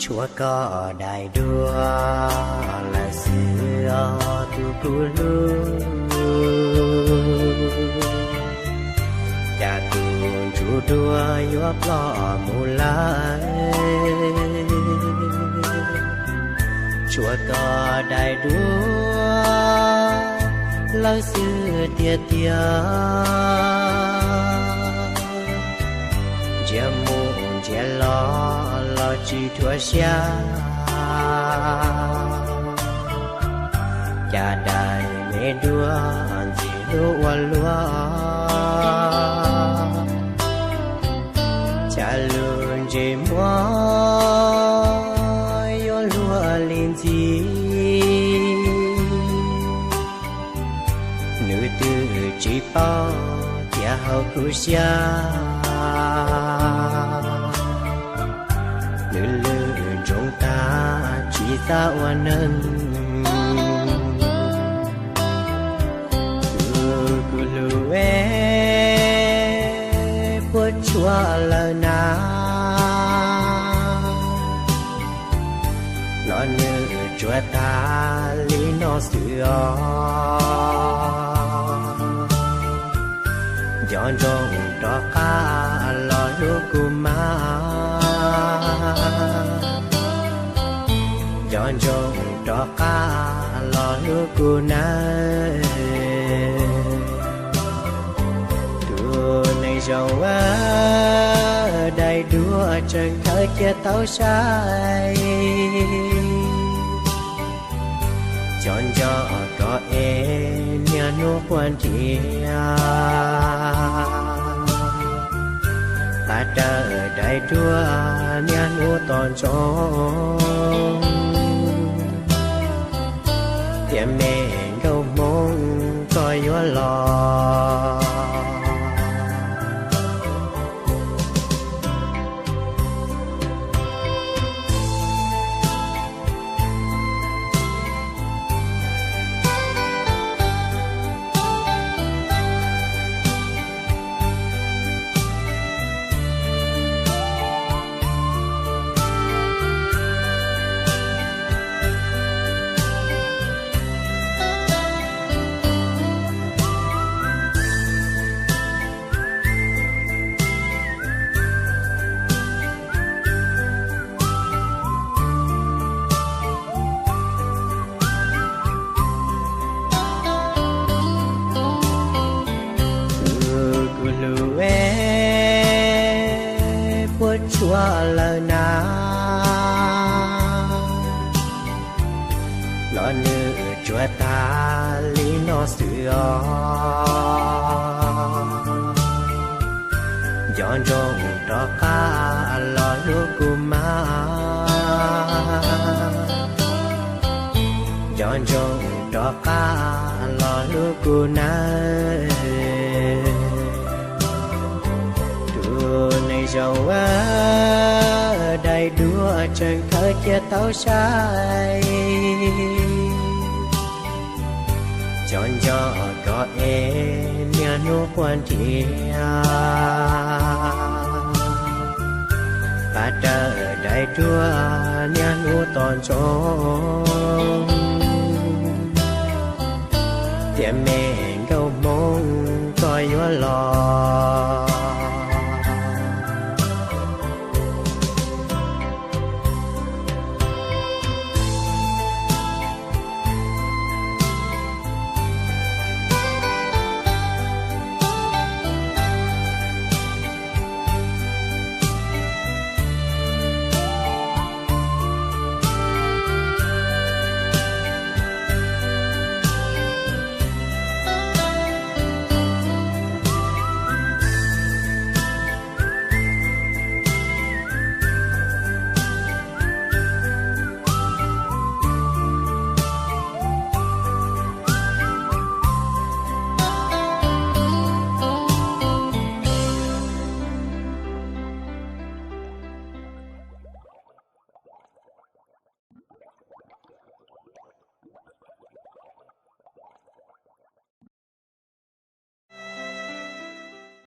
Tshuav koj daim duab lawm xwb os tus kuv hlub, cas tus ntsuj duab yuav ploj mus lawm. Tshuav koj daim duab lawm xwb tiag tiag, ntsia mus ntsia los los tsis dhuav siab, cas daim me duab ntxim hlub ua luaj, cas lub ntsej muag yuav luag li ntxim. Nws twb tsis paub tias hauv kuv siab, nws lwm nroog tag tsis xav ua neeg. Tus kuv hlub es, puas tshuav lawm na, los nws tsuas tag li no xwb os. Nco ntsoov rov qab los hlub kuv mas, nco ntsoov rov qab los hlub kuv nawb. Tus neeg zoo, daim duab tseem khawb cia tau sai, cov nco koj es niaj hnub quaj nrhiav, tas rawv daim duab niaj hnub tos ntsoov, tias me nkauj Hmoob koj yuav los. Tus kuv hlub es, puas tshuav lawm na, los nws tsuas tag li no xwb os. Nco ntsoov rov qab los hlub kuv mas, nco ntsoov rov qab los hlub kuv nawb. Tus neeg zoo, daim duab tseem khawb cia tau sai, cov nco koj es niaj hnub quaj nrhiav, tas rawv daim duab niaj hnub tos ntsoov, tias me nkauj Hmoob koj yuav los.